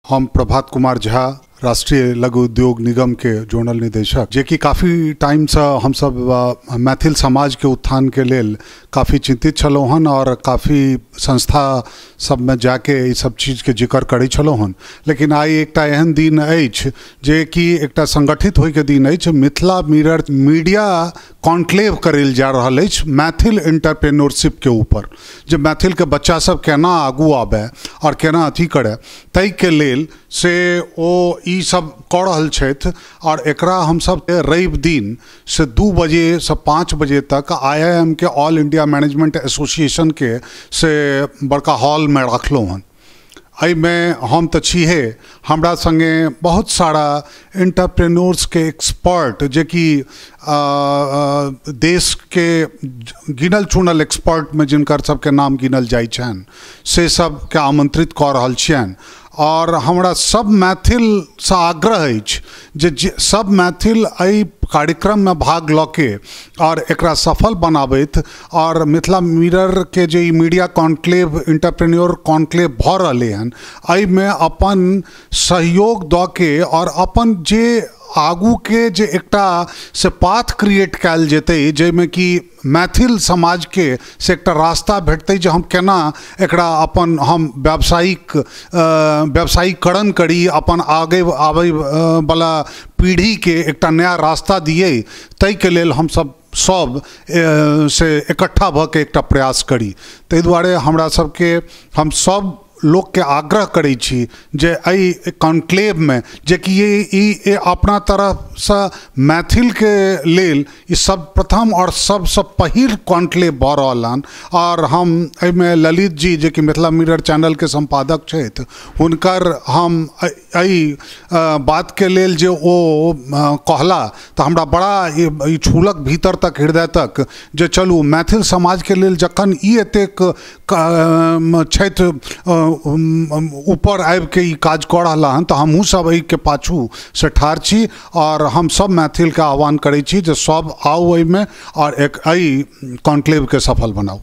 हम प्रभात कुमार झा, राष्ट्रीय लघु उद्योग निगम के जोनल निदेशक, जे कि काफ़ी टाइमसँ हमसब मैथिल समाजके उत्थानके लेल काफ़ी चिंतित छलहुँ हन और काफ़ी संस्था सबमे जाके ई सब चीजके जिक्र करै छलहुँ हन। लेकिन आइ एकटा एहन दिन अछि जे कि एकटा संगठित होइके दिन अछि। मिथिला मिरर मीडिया कॉन्क्लेव करै जा रहल अछि मैथिल एंटरप्रेन्योरशिप के ऊपर, जे मैथिलके बच्चा सब केना आगू आबै और केना अथी करै, ताहिके लेल से ओ ई सब कऽ रहल छथि। और एकरा हमसब रवि दिन से 2 बजे से 5 बजे तक IIM के ऑल इंडिया मैनेजमेंट एसोसिएशन के से बड़का हॉल में रखलहुँ हन। एहिमे हम तऽ छीहे, हमरा संगे बहुत सारा एंटरप्रेन्योर्स के एक्सपर्ट, जे कि देश के गिनल चुनल एक्सपर्ट में जिनकर सबके नाम गिनल जाइ छनि, से सबके आमंत्रित कऽ रहल छियनि। और हमरा सब मैथिलसँ आग्रह अछि जे सब मैथिल एहि कार्यक्रममे भाग लऽ के और एकरा सफल बनाबैत और मिथिला मिरर के जे ई मीडिया कॉन्क्लेव, एंटरप्रेन्योर कॉन्क्लेव भऽ रहलै हन, एहिमे अपन सहयोग दऽ के और अपन जे आगू के जे एकटा से पाथ क्रिएट कयल जेतै, जाहिमे कि मैथिल समाजके से एकटा रास्ता भेटतै जे हम केना एकरा अपन हम व्यावसायिकरण करी, अपन आगे आबै वाला पीढ़ीके एकटा नया रास्ता दियै, ताहिके लेल हमसब सब से इकट्ठा भऽ के एकटा प्रयास करी। ताहि दुआरे हमरा सबके हम सब लोकके आग्रह करै छी जे एहि कॉन्क्लेवमे, जे कि ई अपना तरफसँ मैथिलके लेल ई सब प्रथम और सबसँ पहिल कॉन्क्लेव भऽ रहल हन। और हम एहिमे ललित जी, जे कि मिथिला मिरर चैनलके सम्पादक छथि, हुनकर हम एहि बातके लेल जे ओ कहला तऽ हमरा बड़ा ई छूलक भीतर तक, हृदय तक, जे चलू मैथिल समाजके लेल जखन ई एतेक छथि ऊपर आबिके ई काज कऽ रहला हन, तऽ हमहूँ सब एहिके पाछू से ठाढ़ छी। और हम सब मैथिलके आह्वान करै छी जे सब आउ एहिमे और एक एहि कॉन्क्लेवके सफल बनाउ।